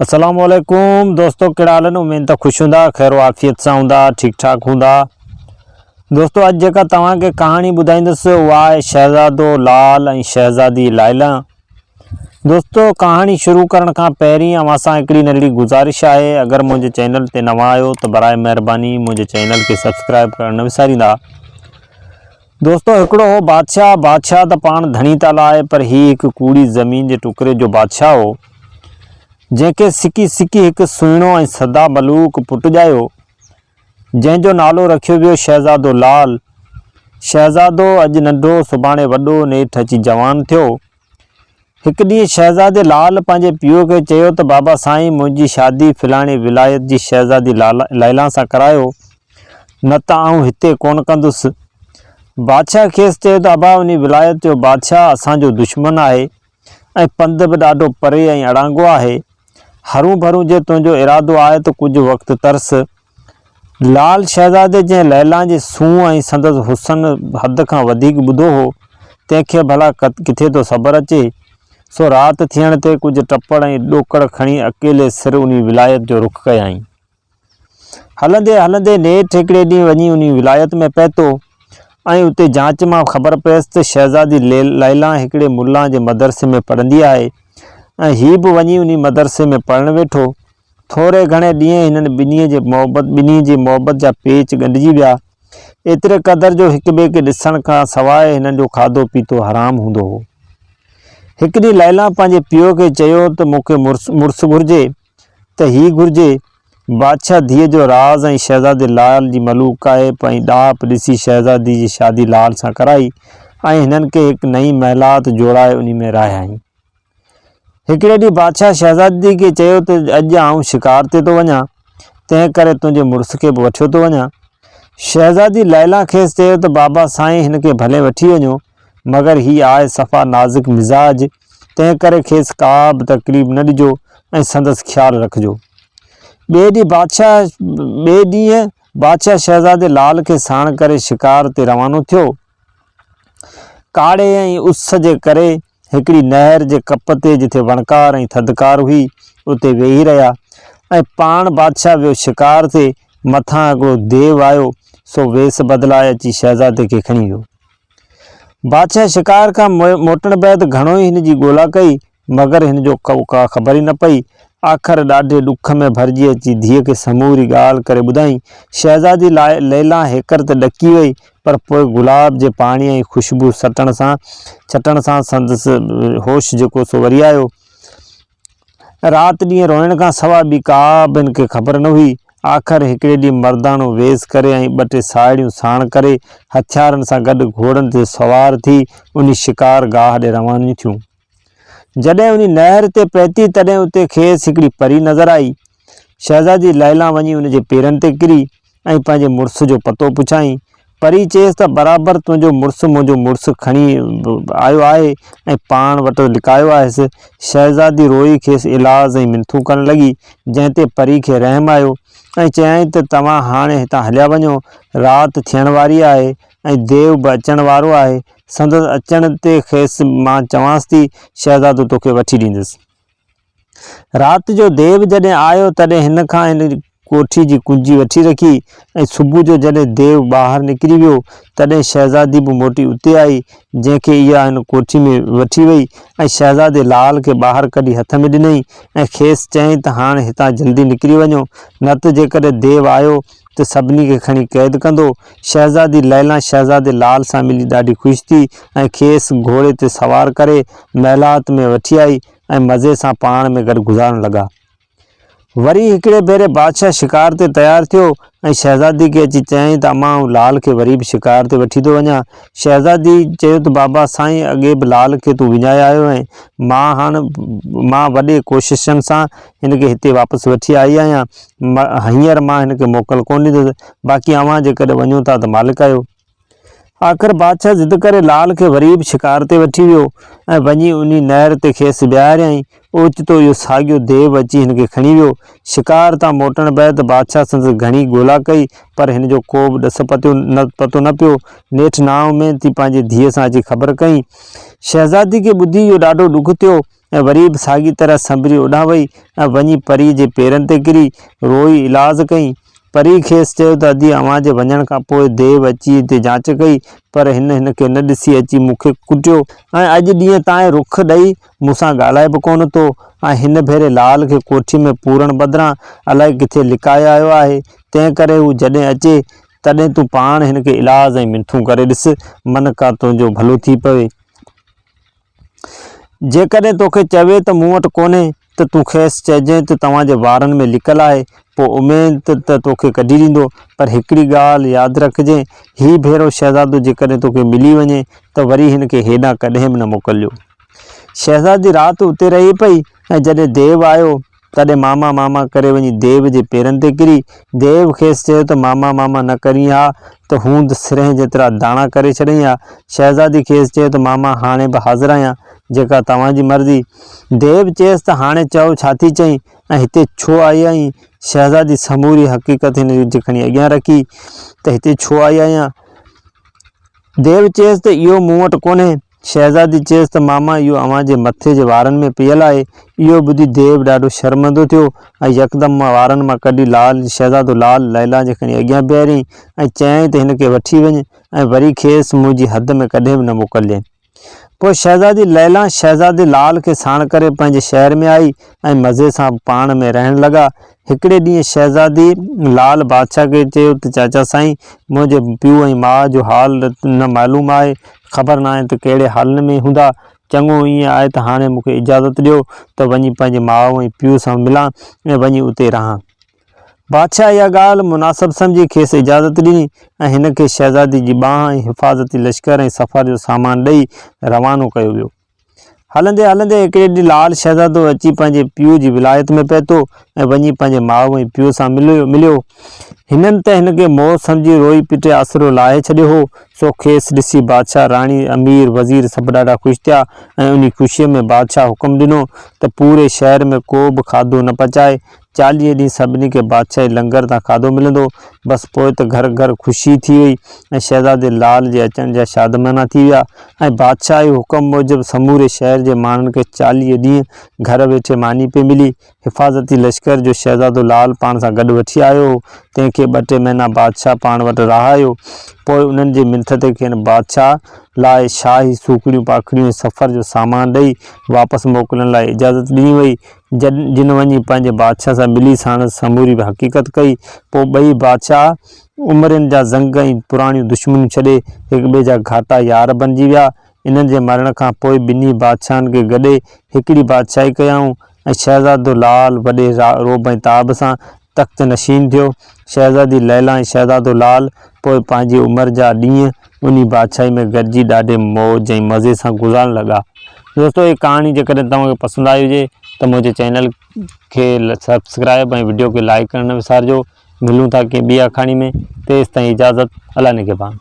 السلام عليڪم دوستو ڪهڙا حال آهن اميد ته خوش هوندا خير و عافيت سان هوندا ٺيڪ ٺاڪ هوندا دوستو اڄ جيڪا توهان کي ڪهاڻي ٻڌائيندس اها آهي شهزادو لال ۽ شهزادي لائلا دوستو ڪهاڻي شروع ڪرڻ کان پهرين اوهان سان هڪڙي ننڍڙي گذارش آهي اگر منهنجي چينل تي نوان آهيو ته برائي مهرباني منهنجي چينل کي سبسڪرائب ڪرڻ نه وساريندا دوستو هڪڙو هو بادشاهه، بادشاهه ته پاڻ ڌڻي تعاليٰ آهي پر هي هڪ ڪوڙي زمين جي ٽڪري جو بادشاهه هو، جنهن کي سڪي سڪي هڪ سهڻو ۽ سدا ملوڪ پٽ ڄايو، جنهن جو نالو رکيو ويو شهزادو لال. شهزادو اڄ ننڍو سڀاڻي وڏو نيٺ اچي جوان ٿيو. هڪ ڏينهن شهزادي لال پنهنجي پيء کي چيو ته بابا سائين منهنجي شادي فلاڻي ولايت جي شهزادي ليلان سان ڪرايو نه ته آئون هتي ڪونه ڪندس. بادشاهه کيس چيو ته ابا انهي ولايت جو بادشاهه اسان جو دشمن آهي ۽ پنڌ به ڏاڍو پري ۽ اڙانگو آهي. هرون ڀرون جي تنهنجو ارادو آهي ته ڪجهه وقت ترس. لال شهزادي جنهن ليلان جي سونهن ۽ سندس حسن حد کان وڌيڪ ٻڌو هو، تنهن کي ڀلا ڪٿي ٿو صبر اچي؟ سو رات ٿيڻ تي ڪجهه ٽپڙ ۽ ڏوڪڙ کڻي اڪيلي سر انهي ولايت جو رخ ڪيائين. هلندي هلندي نيٺ هڪڙي ڏينهن وڃي انهي ولايت ۾ پهتو ۽ اتي جاچ مان خبر پيس ته شهزادي ليلان هڪڙي ملان جي مدرسي ۾ پڙهندي آهي ۽ هي به وڃي انهي مدرسي ۾ پڙهڻ ويٺو. ٿوري گهڻي ڏينهن هنن ٻنهي جي محبت ٻنهي جي محبت جا پيچ ڳنڍجي ويا، ايتري قدر جو هڪ ٻئي کي ڏسڻ کان سواء هنن جو کاڌو پيتو حرام هوندو هو. هڪ ڏينهن ليلان پنهنجي پيء کي چيو ته مون کي مڙس مڙس گهرجي ته هي گهرجي. بادشاهه ڌيء جو راز ۽ شهزادي لال جي ملوڪائپ ۽ ڏاهپ ڏسي شهزادي جي شادي لال سان ڪرائي ۽ هنن کي هڪ نئين محلات جوڙائي انهي ۾ رهايائين. هڪڙي ڏينهن بادشاهه شهزادي کي چيو ته اڄ آئون شڪار تي ٿو وڃان، تنهن ڪري تنهنجي مڙس کي به وٺيو ٿو وڃان. شهزادي ليلان کيس چيو ته بابا سائين هن کي ڀلي وٺي وڃو، مگر هي آهي صفا نازڪ مزاج، تنهن ڪري کيس ڪا به تڪليف نه ڏجو ۽ سندس خيال رکجو. ٻئي ڏينهن بادشاهه ٻئي ڏينهن بادشاهه شهزادي لال کي ساڻ ڪري شڪار تي روانو ٿيو. ڪاڙهي ۽ اس جي ڪري هڪڙي نهر جي ڪپ تي جتي وڻڪار ۽ ٿڌڪار هئي، اتي ويهي رهيا ۽ پاڻ بادشاهه ويو شڪار تي، مٿان هڪڙو ديو آيو، سو ويس بدلائي اچي شهزادي کي کڻي ويو. بادشاهه شڪار کان موٽڻ بعد گهڻو ئي هن جي ڳولا ڪئي، مگر هن جو ڪا خبر ئي نه پئي. آخر ڏاڍي ڏک ۾ ڀرجي اچي ڌيء کي سموري ڳالهه ڪري ٻڌائين. شهزادي ليلان هيڪر ته ڏڪي وئي، پر پوء گلاب جي پاڻيء ۽ خوشبو سٽڻ سان ڇٽڻ سان سندس هوش جيڪو سو وري آيو. رات ڏينهن روئڻ کان سواء ٻي ڪا به هن کي خبر نه هئي. آخر هڪڙي ڏينهن مرداڻو ويس ڪري ۽ ٻه ٽي ساهيڙيون ساڻ ڪري هٿيارن سان گڏ گهوڙن تي سوار ٿي انهي شڪار گاهه ڏي روانيون ٿيون. جڏهن انهي نهر تي پهتي تڏهن اتي کيس هڪڙي پري نظر آئي. شهزادي ليلان وڃي ان جي پيرن تي ڪري ۽ پنهنجي مڙس جو پتو پڇيائين. پري چيس ته برابر تنهنجو مڙس منهنجو مڙس کڻي آيو آهي ۽ پاڻ وٽ لڪايو آهيس. شهزادي روئي کيس ايلاز ۽ منٿون ڪرڻ لڳي، جنهن تي پري کي رحم آيو ۽ چيائين ته توهان هاڻي هتان هليا وڃو، رات ٿيڻ واري آهي ۽ ديو به اچڻ وارو آهي، سندس اچڻ تي کيس مان چوانس ٿي، شهزادو توکي وٺي ڏيندس. رات جو ديو جڏهن آيو تڏهن هن کان هن ڪوٺي جي ڪنجي وٺي رکي ۽ صبح جو جڏهن ديو ٻاهر نڪري ويو تڏهن شهزادي به موٽي اتي آئي جنهن کي اها هن ڪوٺي ۾ وٺي وئي ۽ شهزادي لال کي ٻاهر ڪڍي هٿ ۾ ڏنائين ۽ کيس چيائين ته هاڻ هتان جلدي نڪري وڃو نه ته جيڪڏهن ديو آيو ته سڀني کي کڻي قيد ڪندو. شهزادي ليلان شهزادي لال سان ملي ڏاڍي خوش ٿي ۽ کيس گهوڙي تي سوار ڪري محلات ۾ وٺي آئي ۽ مزي سان پاڻ ۾ گڏ گذارڻ لڳا. وري هڪڙي ڀيري بادشاهه شڪار تي تيار ٿيو ۽ شهزادي کي اچي چيائين ته امان آئون لال کي وري به شڪار تي وٺي ٿو وڃان. شهزادي چيو ته بابا سائين اڳي به لال کي تون وڃائي آيو آهين، مان هاڻ مان وڏي ڪوششن سان هن کي هتي واپس وٺي آئي آهيان، هينئر مان هن کي موڪل ڪونه ڏيندس، باقي اوهان جيڪڏهن وڃو ٿا ته مالڪ آهيو. آخر بادشاهه ضد ڪري لال کي وري به شڪار تي وٺي ويو ۽ وڃي انهي نهر تي کيس بيهاريائين. اوچتو اهو ساڳيو ديو اچي هن کي کڻي ويو. شڪار تان موٽڻ بعد بادشاهه سندس گهڻي ڳولا ڪئي، پر هن جو ڪو به ڏس پتو نه پتو نه پيو. نيٺ نااميد ٿي پنهنجي ڌيء سان اچي خبر ڪئي. شهزادي کي ٻڌي اهو ڏاڍو ڏک ٿيو. ۽ وري به ساڳي طرح سنڀري اوڏانهن وئي ۽ وڃي پريء جي پيرن تي ڪري، روئي ايلاز ڪئي. پريء کيس چيو ته ادي اوهان جي وڃڻ کان پوء ديو اچي هتي جاچ ڪئي، پر هن هن کي نه ڏسي اچي مون کي ڪٽيو ۽ اڄ ڏينهن تائين رک ڏئي مون سان ڳالهائي به ڪونه ٿو ۽ هن ڀيري لال کي ڪوٺيء ۾ پورڻ بدران الائي ڪٿي لڪائي آيو آهي، تنهن ڪري هو جڏهن اچي، تڏهن تون پاڻ هن کي ايلاز ۽ منٿون ڪري ڏس، من ڪا تنهنجو ڀلو ٿي پوي. جيڪڏهن توکي چوي ته مون وٽ ڪونهي ته تون کيس چئجين ته توهان جي وارن ۾ لڪل آهي، پوء اميد ته توکي ڪڍي ڏيندو، پر هڪڙي ڳالهه ياد رکجين، هي ڀيرو شهزادو جيڪڏهن توکي ملي وڃي ته وري هن کي هيڏانهن ڪڏهن به نه موڪلجو. شهزادي رات اتي رهي پئي ۽ جڏهن ديو آيو تڏهن ماما ماما ڪري وڃي ديو جي پيرن تي ڪري. ديو کيس چيو ته ماما ماما نه ڪرين ها ته هوند سرهين جيترا داڻا ڪري ڇڏئين ها. شهزادي کيس چيو ته ماما هاڻي به حاضر آهيان، جيڪا توهان جي مرضي. ديو چيس ته هاڻي چئو ڇا ٿي چئين ۽ هتي ڇو آئي آهين؟ شهزادي سموري حقيقت هن جي کڻي اڳيان رکي ته هتي ڇو آئي آهيان. ديو چيس ته اهو مون وٽ ڪونهي. شهزادي چيس ته ماما اهو اوهان جي مٿي جي وارن ۾ پيل آهي. اهو ٻڌي ديو ڏاڍو شرمندو ٿيو ۽ يڪدم مان وارن مان ڪڍي لال شهزادو لال ليلان جي کڻي اڳيان بيهاريائين ۽ چيائين ته هن کي وٺي وڃ ۽ وري کيس منهنجي حد ۾ ڪڏهن به نه موڪلجين. پوء شهزادي ليلان شهزادي لال کي ساڻ ڪري پنهنجي شهر ۾ آئي ۽ مزي سان پاڻ ۾ رهڻ لڳا. هڪڙي ڏينهن شهزادي لال بادشاهه کي چيو ته چاچا سائين منهنجي پيء ۽ ماء جو حال نه معلوم آهي، خبر ناهي ته ڪهڙي حالن ۾ هوندا، چڱو ائين آهي ته هاڻي مون کي اجازت ڏيو ته وڃي پنهنجي ماء ۽ پيء سان ملان ۽ وڃي اتي رهان. بادشاهه اها ڳالهه مناسب سمجهي کيس اجازت ڏني ۽ هن کي شهزادي جي ٻانهن ۽ حفاظتي لشڪر ۽ سفر جو سامان ڏئي روانو ڪيو ويو. هلندي هلندي هڪڙي ڏينهن لال شهزادو اچي پنهنجي پيء جي ولايت ۾ پهتو ۽ وڃي پنهنجي ماء ۽ پيء سان مليو. هنن ته هن کي مئو سمجهي روئي پٽي آسرو لاهي ڇڏيو هو، سو کيس ڏسي بادشاهه، راڻي، امير، وزير سڀ ڏاڍا خوش ٿيا ۽ انهي خوشيء ۾ بادشاهه حڪم ڏنو ته پوري شهر ۾ ڪو به کاڌو نه پچائي، 40 ڏينهن سڀني کي بادشاهي لنگر تان کاڌو ملندو. بس پوء ته گهر گهر خوشي ٿي وئي ۽ شهزادي لال جي اچڻ جا شادمانا ٿي ويا ۽ بادشاهي حڪم موجب سموري شهر جي ماڻهن کي 40 ڏينهن گهر ويٺي ماني پئي ملي. حفاظتي لشڪر جو شهزادو لال پاڻ سان گڏ وٺي آيو هو، تنهن کي ٻه ٽي مهينا بادشاهه پاڻ وٽ رهايو. پوء انهن جي منٿ تي کين بادشاهه لاء شاهي سوکڙيون پاکڙيون ۽ سفر جو سامان ڏئي واپس موڪلڻ لاء اجازت ڏني وئي. جن وڃي پنهنجي بادشاهه سان ملي ساڻس سموري حقيقت ڪئي. پوء ٻئي بادشاهه عمرين جا زنگ ۽ پراڻيون دشمنيون ڇڏي هڪٻئي جا گهاٽا يار بنجي ويا. انهن جي مرڻ کان پوء ٻنهي بادشاهن کي گڏي هڪڙي بادشاهي ڪيائون ۽ شهزادو لال وڏي رعب ۽ تاب سان تخت نشين ٿيو. شهزادي ليلا ۽ شهزادو لال پوء پنهنجي عمر جا ڏينهن انهي بادشاهي ۾ گڏجي ڏاڍي موج ۽ مزي سان گذارڻ لڳا. دوستو هي ڪهاڻي جيڪڏهن توهان کي پسند آئي هجي ته منهنجي چينل کي سبسڪرائب ۽ وڊيو کي لائڪ ڪرڻ نه وسارجو. ملون ٿا ڪنهن ٻي آکاڻي ۾ تيستائين اجازت الله نگهبان.